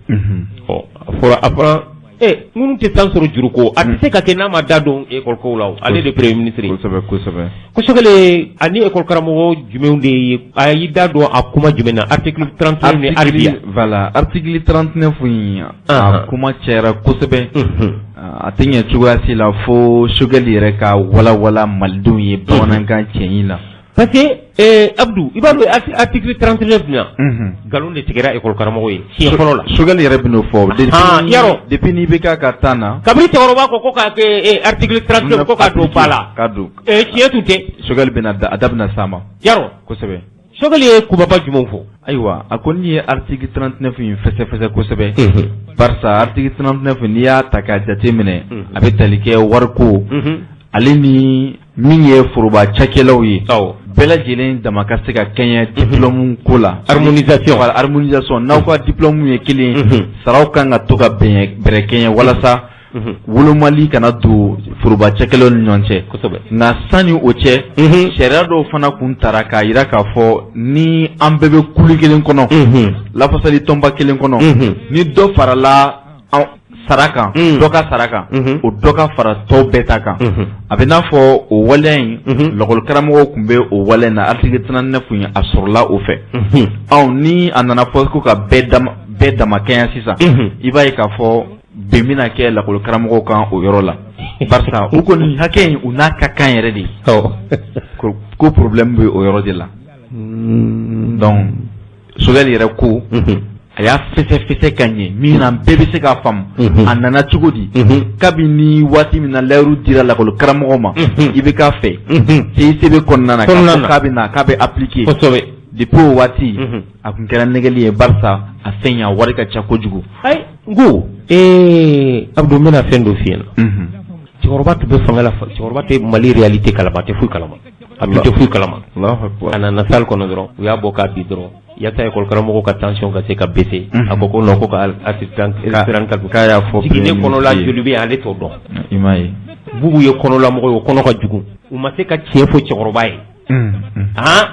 Ɔ, a fɔra minnu tɛ san sɔrɔ juruko, a tɛ se ka kɛ n'a ma da don école kow la o. Ale de premier ministre ye. Kosɛbɛ, kosɛbɛ. Ko Choguel ani école karamɔgɔ jumɛnw de ye, a y'i da don a kuma jumɛn na, article 39 ni hali bi? Voilà, article 39 in, a kuma cayara kosɛbɛ. A tɛ ɲɛ cogoya si la fo Choguel yɛrɛ ka walawala malidenw ye bamanankan cɛɲi la. Parce que Abdou, i b'a dɔn article 39 na, nkalon de tigɛra école karamɔgɔ ye siɲɛ fɔlɔ la. Choguel yɛrɛ bɛn'o fɔ. Yarɔ. Depuis n'i bɛ k'a ka temps na. Kabini cɛkɔrɔba ko k'a kɛ article 39 ko k'a don ba la. K'a don. Tiɲɛ tun tɛ. Choguel bɛna a da bɛna s'a ma. Yarɔ. Kosɛbɛ. Choguel ye kumaba jumɛnw fɔ? Ayiwa, a ko n'i ye article 39 in fɛsɛfɛsɛ kosɛbɛ, barisa article 39, n'i y'a ta k'a jate minɛ, a bɛ tali kɛ wariko ale ni min ye foroba cakɛlaw ye, bɛɛ lajɛlen dama ka se ka kɛɲɛ diplôme ko la. Harmonisation. Voilà, harmonisation. N'aw ka diplôme ye kelen ye, saraw kan ka to ka bɛn bɛrɛ kɛɲɛ walasa wolomali kana don foroba cakɛlaw ni ɲɔgɔn cɛ. Nka sanni o cɛ, sariya dɔw fana kun tara k'a jira k'a fɔ ni an bɛɛ bɛ kulu kelen kɔnɔ, lafasali tɔnba kelen kɔnɔ, ni dɔ farala sara kan, dɔ ka sara kan, o dɔ ka fara tɔw bɛɛ ta kan. A bɛ n'a fɔ o waleya in, lakɔli karamɔgɔw tun bɛ o waleya in na. Article 39 in, a sɔrɔla o fɛ. Ɔ, ni a nana fɔ ko ka bɛɛ dama kɛɲɛ sisan, i b'a ye k'a fɔ bɛn bɛna kɛ lakɔli karamɔgɔw kan o yɔrɔ la, barisa u kɔni hakɛ in, u n'a ka kan yɛrɛ de ko problème bɛ o yɔrɔ de la. Donc Choguel yɛrɛ ko a y'a fɛsɛfɛsɛ ka ɲɛ min na, bɛɛ bɛ se k'a faamu a nana cogo di. Kabini waati min na layiru dira lakɔli karamɔgɔ ma i bɛ k'a fɛ CICB kɔnɔna na, k'a fɔ k'a bɛ na, k'a bɛ appliquer, depuis o waati a tun kɛra nɛgɛli ye, barisa a fɛn a wari ka ca kojugu. Ayi, n ko Abdou, n bɛna fɛn dɔ f'i ɲɛna. Cɛkɔrɔba tun bɛ fanga la, cɛkɔrɔba tɛ Mali réalité kalama, a tɛ foyi kalama, a tun tɛ foyi kalama. A nana salle kɔnɔ dɔrɔn, u y'a bɔ k'a bin dɔrɔn yaasa école karamɔgɔw ka tension ka se ka baisser. A ko ko non, ko ka assistant k'a y'a fɔ. Jigin kɔnɔla joli bɛ yen, ale t'o dɔn. I m'a ye. Bubu ye kɔnɔlamɔgɔ ye, o kɔnɔ ka jugu. U ma se ka tiɲɛ fɔ cɛkɔrɔba ye. Han,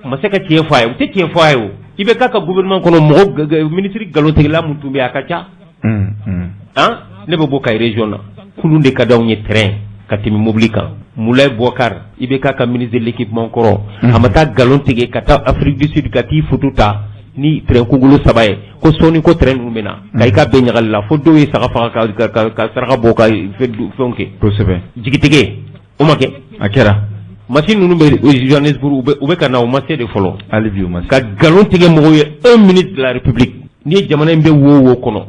u ma se ka tiɲɛ fɔ a ye, u tɛ tiɲɛ fɔ a ye. O i bɛ k'a ka gouvernement kɔnɔ, mɔgɔ ministre nkalontigɛla mun tun bɛ yen, a ka ca. Han, ne bɛ bɔ Kayi région na, kulun de ka di anw ye train ka tɛmɛ mobili kan. Moulaye Boubacar, i bɛ k'a ka ministre de l'équipement kɔrɔ, a ma taa nkalon tigɛ ka taa Afrique du Sud ka t'i photo ta ni train kugolo saba ye, ko sɔɔni ko train ninnu bɛ na ka i ka bɛɛ ɲagali la, fo dɔw ye saga faga ka saraka bɔ ka fɛnw kɛ. Jigitigɛ o ma kɛ? A kɛra. Machine ninnu bɛ Johannesburg, u bɛ ka na, u ma se de fɔlɔ. Hali bi u ma se. Ka nkalon tigɛ mɔgɔw ye, un ministre de la République, n'i ye jamana in bɛ wo wo kɔnɔ,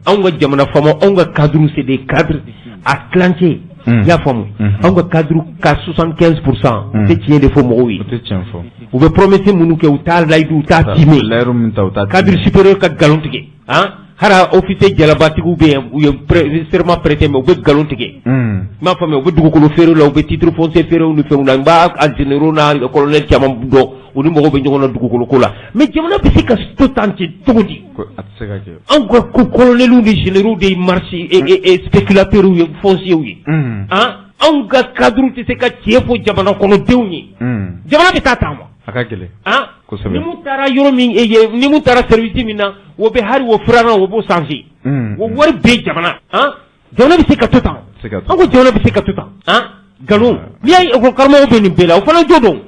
anw ka jamana faama, anw ka cadre, c'est des cadres à tilancɛ, i y'a faamu, anw ka cadre ka 75 %, u tɛ tiɲɛ de fɔ mɔgɔw ye. U tɛ tiɲɛ fɔ. U bɛ promesse minnu kɛ, u t'a layidu, u t'a timɛ. Layiru min ta, u t'a. Cadre supérieur ka nkalon tigɛ, han. Hali officier jalabatigiw bɛ yen, u ye serment prêter mais u bɛ nkalon tigɛ. I m'a faamuya, u bɛ dugukolo feere la, u bɛ titre foncier feerew ni fɛnw na. N b'a généraux n'a colonel caman dɔn, u ni mɔgɔw bɛ ɲɔgɔn na dugukolo ko la. Mais jamana bɛ se ka to tan ten cogo di? A tɛ se ka kɛ. Anw ka ko colonels ni généraux de ye marché spéculateurs ye, fonciers ye. Han, anw ka cadre tɛ se ka tiɲɛ fɔ jamana kɔnɔdenw ye. Jamana bɛ taa tan ma. A ka gɛlɛn. Han. Kosɛbɛ. Ni mun taara yɔrɔ min, ni mun taara service min na, o bɛ hali o filanan o b'o changer. O wari bɛ jamana. Han, jamana bɛ se ka to tan? Se ka to. An ko jamana bɛ se ka to tan? Han, nkalon. N'i y'a ye école karamɔgɔw bɛ nin bɛɛ la, o fana jo don.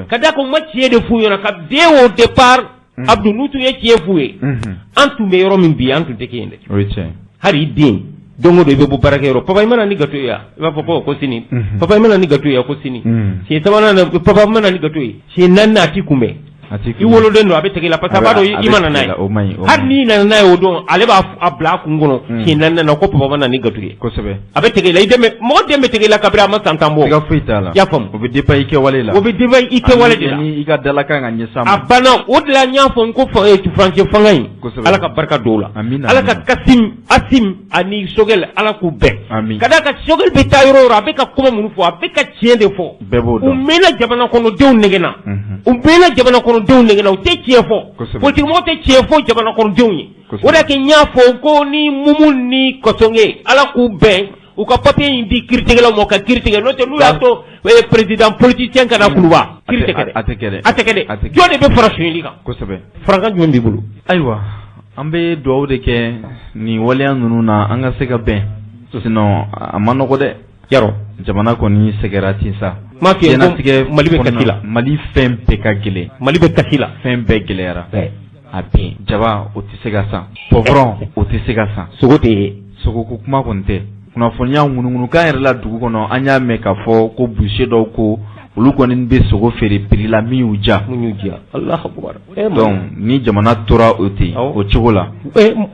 Ka d'a kan u ma tiɲɛ de f'u ɲɛna ka dès au départ. Abdou, n'u tun ye tiɲɛ f'u ye, an tun bɛ yɔrɔ min bi, an tun tɛ kɛ yen dɛ. O ye tiɲɛ ye. Hali i den, don o don i bɛ bɔ baarakɛyɔrɔ, papa i mana ni gâteau ye wa? I b'a fɔ ko sini. Papa i mana ni gâteau ye wa? Ko sini. Siɲɛ sabanan na, papa i mana ni gâteau ye. Siɲɛ naaninan, a t'i kunbɛn. A t'i I woloden don, a bɛ tigɛ i la parce que a b'a dɔn i ma na n'a ye. O man ɲi. Hali n'i nana n'a ye o don, ale b'a a bila a kun kɔnɔ. Siɲɛ naaninan na ko papa ma na ni gâteau ye. A bɛ tigɛ i la, i den bɛ, mɔgɔ den bɛ tigɛ i la kabini a ma san 10 bɔ. Siga foyi t'a la. I y'a faamu. O bɛ dépend i kɛwale la. O bɛ dépend i kɛwale de la. Ani i ka dalakan ka ɲɛsin a ma. A banna o de la, n y'a fɔ n ko furancɛ fanga in. Ala ka barika don o la. Amina. Ala ka Kasim, Asim ani Sogɛl, Ala k'u bɛn. Amin. Ka d'a kan Sogɛl bɛ taa yɔrɔ o yɔrɔ, a bɛ ka kuma minnu fɔ, a bɛ ka tiɲɛ de fɔ. Bɛɛ b'o dɔn. U mɛnna jamana kɔnɔdenw nɛgɛ na. U mɛnna jamana kɔnɔdenw nɛgɛ na, u tɛ tiɲɛ fɔ. Politique mɔgɔw tɛ tiɲɛ fɔ jamana kɔnɔdenw ye. O de y'a kɛ n y'a fɔ ko ni Mumu ni Kɔsɔnge, Ala k'u bɛn, u ka papier in di kiiritigɛlaw ma ka kiiri tigɛ, n'o tɛ n'u y'a to président politicien ka na Kuluba, kiiri tɛ kɛ dɛ. A tɛ kɛ dɛ. A tɛ kɛ dɛ. Jɔn de bɛ fara sonyali kan? Farankan jumɛn b'i bolo? Ayiwa, an bɛ dugawu de kɛ nin waleya ninnu na, an ka se ka bɛn, sinon a ma nɔgɔ dɛ. Yarɔ. Jamana kɔni sɛgɛnra ten sa. M'a f'i ye ko Mali bɛ kasi la. Mali fɛn bɛɛ ka gɛlɛn. Mali bɛ kasi la. Fɛn bɛɛ gɛlɛyara. A bɛɛ. Jaba o tɛ se ka san. Poivron o tɛ se ka san. Sogo tɛ ye. Sogoko kuma kɔni tɛ. Kunnafoniya ŋunuŋunukan yɛrɛ la dugu kɔnɔ, an y'a mɛn k'a fɔ ko boucher dɔw ko olu kɔni bɛ sogo feere prix la min y'u diya. Min y'u diya. Alahu akibaru. Donc ni jamana tora o ten, o cogo la.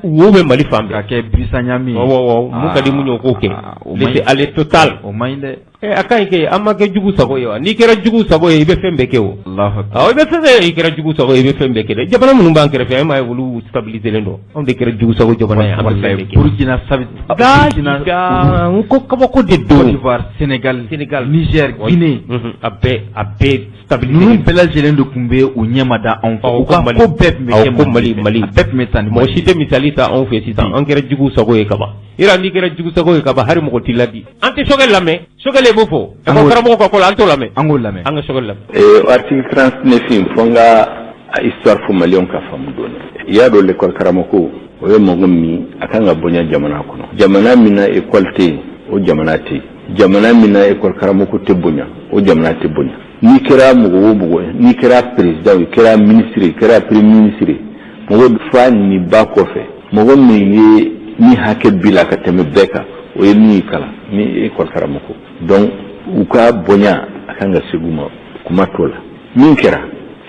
Wo bɛ Mali fan bɛɛ. Ka kɛ birisa ɲami ye. Awɔ, mun ka di mun ye o k'o kɛ. Laisser aller total. O man ɲi dɛ. A ka ɲi kɛ, an ma kɛ jugu sago ye wa? N'i kɛra jugu sago ye, i bɛ fɛn bɛɛ kɛ o. Alahu akibaru. Awɔ, i bɛ fɛn bɛɛ, i kɛra jugu sago ye, i bɛ fɛn bɛɛ kɛ dɛ. Jamana minnu b'an kɛrɛfɛ, e m'a ye olu stabiliser len don. Anw de kɛra jugu sago jamana ye, an bɛ fɛn bɛɛ kɛ. Burkina, Burkina, n ko kabako de don. Côte d'Ivoire, Sénégal, Sénégal, Niger, Guinée. A bɛɛ stabiliser. Ninnu bɛɛ lajɛlen de tun bɛ u ɲɛma da anw fɛ. U ka ko bɛɛ tun bɛ kɛ ko Mali, Mali. A bɛɛ tun bɛ taa ni Mɔgɔ si tɛ misali ta anw fɛ sisan, an kɛra jugu sago ye kaban. Yɔrɔ n'i kɛra jugu sago ye kaban, hali mɔgɔ t'i ladi. An tɛ Sogɛl lamɛn, Sogɛl ye mun fɔ? École karamɔgɔ ka ko la, an t'o lamɛn. An k'o lamɛn. An ka Sogɛl lamɛn. Article 39 in, fo n ka a histoire fɔ maliyɛnw ka faamu dɔɔni. I y'a dɔn, l'école karamɔgɔ, o ye mɔgɔ min a kan ka bonya jamana kɔnɔ. Jamana min na école tɛ yen, o jamana tɛ yen. Jamana min na école karamɔgɔ tɛ bonya, o jamana tɛ bonya. N'i kɛra mɔgɔ o mɔgɔ ye, n'i kɛra président ye, i kɛra ministre ye, i kɛra premier ministre ye, mɔgɔ fa ni ba kɔfɛ, mɔgɔ min ye ni hakɛ b'i la ka tɛmɛ bɛɛ kan, o ye min y'i kalan ni école karamɔgɔ. Donc u ka bonya a kan ka segin u ma, kuma t'o la. Min kɛra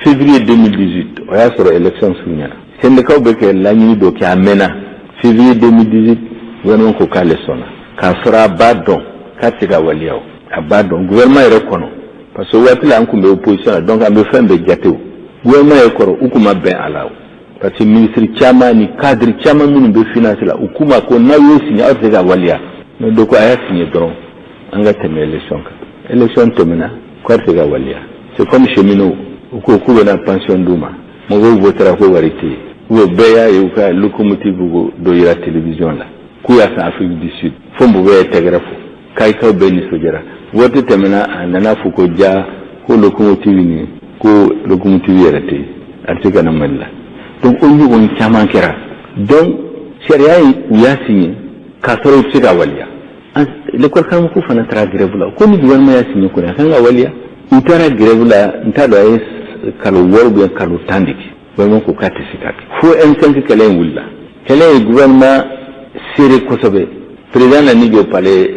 février 2018, o y'a sɔrɔ élection surunyana, syndicat bɛ kɛ laɲini dɔ kɛ, a mɛnna. Février 2018, gouvernement ko k'ale sɔnna, k'a sɔrɔ a b'a dɔn k'a tɛ se ka waleya. O a b'a dɔn gouvernement yɛrɛ kɔnɔ, parce que o waati la an tun bɛ opposition la, donc an bɛ fɛn bɛɛ jate. O gouvernement yɛrɛ kɔrɔ, u tun ma bɛn a la o, parce que ministre caman ni cadre caman minnu bɛ finance la, u k'u ma ko n'aw y'o signé, aw tɛ se ka waleya. Mais dɔ ko a y'a signé dɔrɔn, an ka tɛmɛ élection kan. Élection tɛmɛna, k'a tɛ se ka waleya. C'est comme cheminots, u ko k'u bɛna pension d'u ma, mɔgɔw votera ko wari tɛ yen. Ou bɛɛ y'a ye u ka locomotive ko dɔ yira télévision la k'u y'a san Afrique du Sud, fo mɔgɔw ye tɛgɛrɛ fɔ, kayikaw bɛɛ nisɔndiyara. Vote tɛmɛna, a nana fɔ ko ja, ko locomotive nin, ko locomotive yɛrɛ tɛ yen, a tɛ se ka na Mali la. Donc o ɲɔgɔn caman kɛra. Donc sariya in, u y'a signé k'a sɔrɔ u tɛ se ka waleya. L'école karamɔgɔ fana taara grève la ko ni gouvernement y'a signé kɔni, a kan ka waleya. U taara grève la, n t'a dɔn a ye kalo 6 ou bien kalo 10 de kɛ. Gouvernement ko k'a tɛ se ka kɛ, fo M5 kɛlɛ in wulila. Kɛlɛ ye gouvernement serré kosɛbɛ. Président nana jɔ palais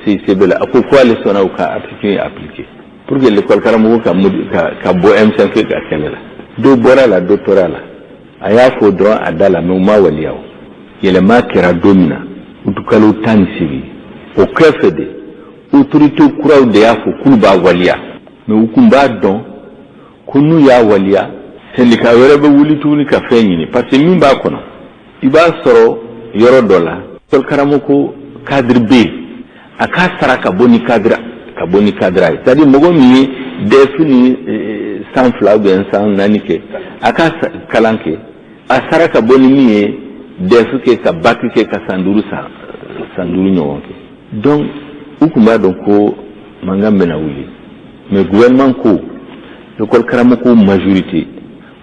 CICB la, a ko ko ale sɔnna u ka article in appliquer pour que l'école karamɔgɔ ka bɔ M5 ka kɛlɛ la. Dɔ bɔra la, dɔ tora la. A y'a fɔ dɔrɔn a da la, mais u ma waleya. O yɛlɛma kɛra don min na, utukalo 18, o kɔfɛ de autorité kuraw de y'a fɔ k'olu b'a waleya. Mais u kun b'a dɔn ko n'u y'a waleya, syndicat wɛrɛ bɛ wuli tuguni ka fɛn ɲini, parce que min b'a kɔnɔ, I b'a sɔrɔ yɔrɔ dɔ la, école karamɔgɔ cadre B, a k'a sara ka bon ni cadre ka bon ni cadre ye. C'est à dire mɔgɔ min ye DEF ni san 2 ou bien san 4 kɛ, a ka kalan kɛ, a sara ka bon ni min ye DEF kɛ ka bac kɛ ka san 5 san 5 ɲɔgɔn kɛ. Donc u tun b'a dɔn ko mankan bɛna wuli, mais gouvernement ko l'école karamɔgɔ majorité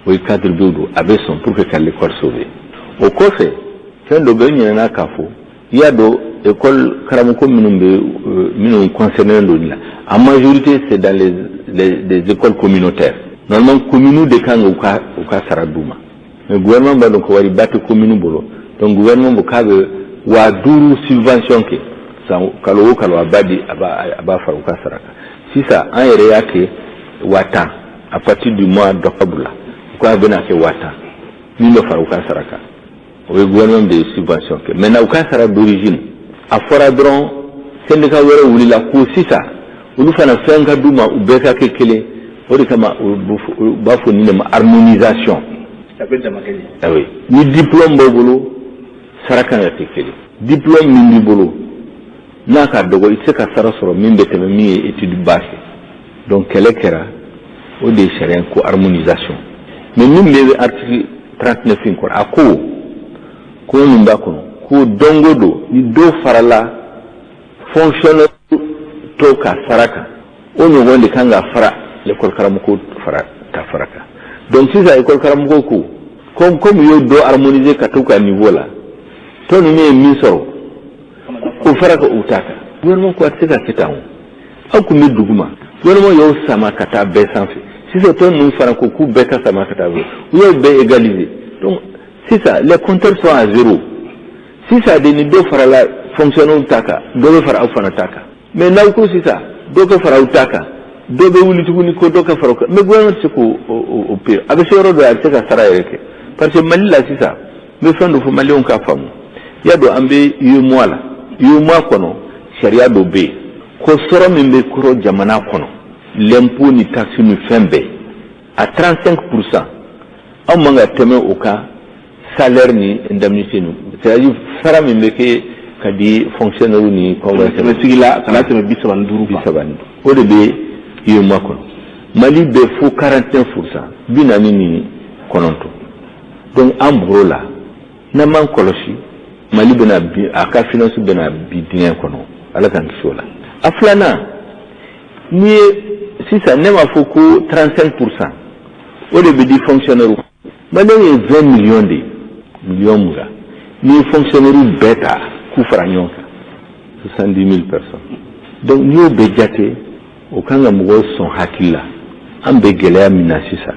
o ye cadre B don, a bɛ sɔn pour que ka l'école sauver. O kɔfɛ, fɛn dɔ bɛ n ɲinɛna k'a fɔ. I y'a dɔn, école karamɔgɔ minnu bɛ minnu concerné don nin la, en majorité c'est dans les écoles communautaires. Normalement commune de kan ka u ka sara d'u ma, mais gouvernement b'a dɔn ko wariba tɛ commune bolo. Donc gouvernement ko k'a bɛ 5000 subvention kɛ san kalo o kalo, a b'a di, a b'a fara u ka sara kan. Sisan an yɛrɛ y'a kɛ 10 000 à partir du mois d'octobre la, u k'a bɛna kɛ 10 000 min bɛ fara u ka sara kan. O ye gouvernement de ye subvention kɛ. Maintenant u ka sara d'origine, a fɔra dɔrɔn syndicat wɛrɛ wulila ko sisan olu fana fɛn ka d'u ma, u bɛɛ ka kɛ kelen. O de kama u b'a fɔ nin de ma harmonisation. Ah oui, ni diplôme b'aw bolo, sara kan ka kɛ kelen. Diplôme min b'i bolo n'a ka dɔgɔ, i tɛ se ka sara sɔrɔ min bɛ tɛmɛ min ye étude ba kɛ. Donc kɛlɛ kɛra, o de ye sariya ko harmonisation. Mais min bɛ article 39 in kɔnɔ, a ko min b'a kɔnɔ ko don o don ni dɔ farala fonctionnaire tɔw ka sara kan, o ɲɔgɔn de kan ka fara l'école karamɔgɔ fara ta fara kan. Donc sisan école karamɔgɔ ko comme u y'o dɔ harmoniser ka t'u ka niveau la, tɔ ninnu ye min sɔrɔ, o fara ka u ta kan. Gouvernement ko a tɛ se ka kɛ tan. O aw kun bɛ dugu ma, gouvernement y'aw sama ka taa bɛɛ sanfɛ. Sisan tɔ ninnu fana ko k'u bɛɛ ka sama ka taa bɛɛ, u y'aw bɛɛ égaliser. Donc sisan les compteurs sont à zéro. Sisan de ni dɔ farala fonctionnaire ta kan, dɔ bɛ fara aw fana ta kan. Mais n'aw ko sisan dɔ ka fara aw ta kan, dɔ bɛ wuli tuguni ko dɔ ka fara o kan. Mais gouvernement tɛ se k'o o payer. A bɛ se yɔrɔ dɔ, a bɛ se ka sara yɛrɛ kɛ, parce que Mali la sisan, n bɛ fɛn dɔ fɔ maliyɛnw k'a faamu. I y'a dɔn an bɛ UEMOA la. UEMOA kɔnɔ, sariya dɔ bɛ yen ko sɔrɔ min bɛ kɔrɔ jamana kɔnɔ, l'impôt ni taxe ni fɛn bɛɛ, a 35 %, aw man ka tɛmɛ o kan, salaire ni indemnité ni, c'est à dire sara min bɛ kɛ ka di fonctionnaire ni conventionnaire. Sigi la kana tɛmɛ 35 kan. 35, o de bɛ UEMOA kɔnɔ. Mali bɛ fo 41 %, 49. Donc an bɔr'o la, n'an m'an kɔlɔsi, Mali bɛna bi, a ka finance bɛna bi dingɛ kɔnɔ. Ala k'an kisi o la. A filanan, n'i ye sisan, ne m'a fɔ ko 35 %, o de bɛ di fonctionnaire. Maliyɛnw ye 20 millions de ye, miliyɔn 20. N'i ye fonctionnaire bɛɛ ta k'u fara ɲɔgɔn kan, 70 000 personnes. Donc n'i y'o bɛɛ jate, o kan ka mɔgɔw sɔn hakili la. An bɛ gɛlɛya min na sisan,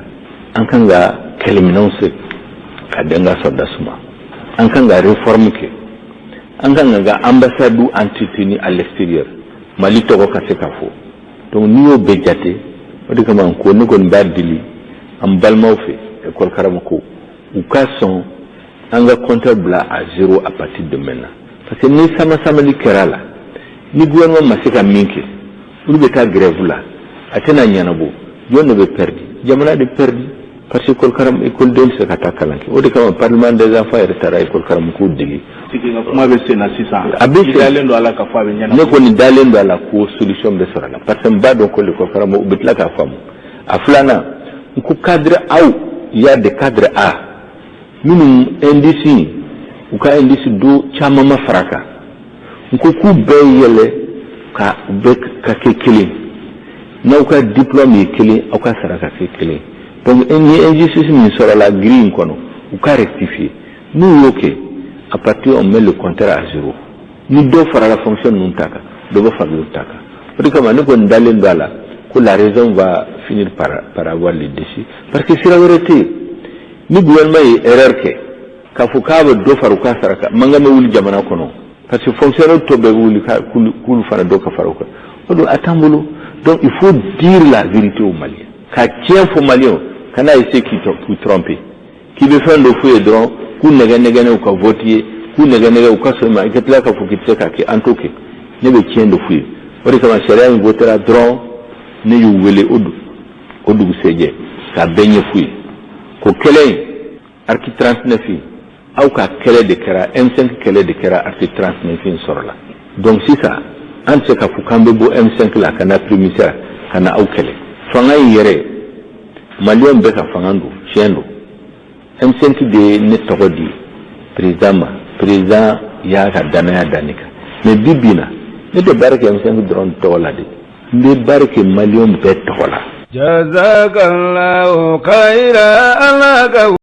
an kan ka kɛlɛminɛnw se ka di an ka sɔrɔdasiw ma, an kan ka réforme kɛ, an kan ka ambassade entretenir à l'extérieur, Mali tɔgɔ ka se ka fɔ. Donc n'i y'o bɛɛ jate, o de kama ko ne kɔni b'a deli an balimaw fɛ, école karamɔgɔ, u ka sɔn an ka compteur bila à zéro à partir de maintenant, parce que ni sama samali kɛra la, ni gouvernement ma se ka min kɛ, olu bɛ taa grève la, a tɛna ɲɛnabɔ. Jɔn de bɛ perdu? Jamana de perdu, parce que école karam école den tɛ se ka taa kalan kɛ. O de kama parlement des enfants yɛrɛ taara école karamɔgɔw dege. Kuma bɛ sen na sisan. A bɛ sen, dalen don a la ka fɔ a bɛ ɲɛnabɔ. Ne kɔni dalen don a la ko solution bɛ sɔrɔ a la, parce que n b'a dɔn ko l'école karamɔgɔ u bɛ tila k'a faamu. A filanan, n ko cadre aw, il y a des cadres A minnu indice, u ka indice do caman ma fara kan, n ko k'u bɛɛ yɛlɛ ka u bɛɛ ka kɛ kelen. N'aw ka diplôme ye kelen, aw ka sara ka kɛ kelen. Donc ni injustice min sɔrɔla grille in kɔnɔ, u ka rectifier. N'u y'o kɛ, à partir on met le compteur à zéro. Ni dɔ farala fonction ninnu ta kan, dɔ bɛ fara olu ta kan. O de kama ne kɔni dalen don a la ko la raison va finir par avoir le dessus, parce que sira wɛrɛ tɛ yen. Ni gouvernement ye erreur kɛ k'a fɔ k'a bɛ dɔ fara u ka sara kan, mankan bɛ wuli jamana kɔnɔ, parce que fonctionnaire tɔ bɛɛ bɛ wuli k'olu fana dɔ ka fara u kan. O don a t'an bolo. Donc il faut dire la vérité aux Maliens, ka tiɲɛ fɔ Maliens, kana essayer k'u tromper, k'i bɛ fɛn dɔ f'u ye dɔrɔn k'u nɛgɛ nɛgɛ u ka vote ye, k'u nɛgɛ nɛgɛ u ka sɔn ma, i ka tila k'a fɔ k'i tɛ se k'a kɛ. An t'o kɛ. Ne bɛ tiɲɛ dɔ f'u ye. O de kama sariya in votera dɔrɔn, ne y'u wele o dugusɛjɛ k'a bɛɛ ɲɛf'u ye ko kɛlɛ in, article 39 in, Aw ka kɛlɛ de kɛra, M5 kɛlɛ de kɛra, article 39 in sɔrɔla. Donc sisan an tɛ se k'a fɔ k'an bɛ bɔ M5 la ka na primature ka na aw kɛlɛ. Fanga in yɛrɛ, maliyɛnw bɛɛ ka fanga don, tiɲɛ don. M5 de ye ne tɔgɔ di président ma, président y'a ka danaya da ne kan. Mais bi bi in na, ne tɛ baara kɛ M5 dɔrɔn tɔgɔ la dɛ, n bɛ baara kɛ maliyɛnw bɛɛ tɔgɔ la. Jazakallahu khairan, Ala ka.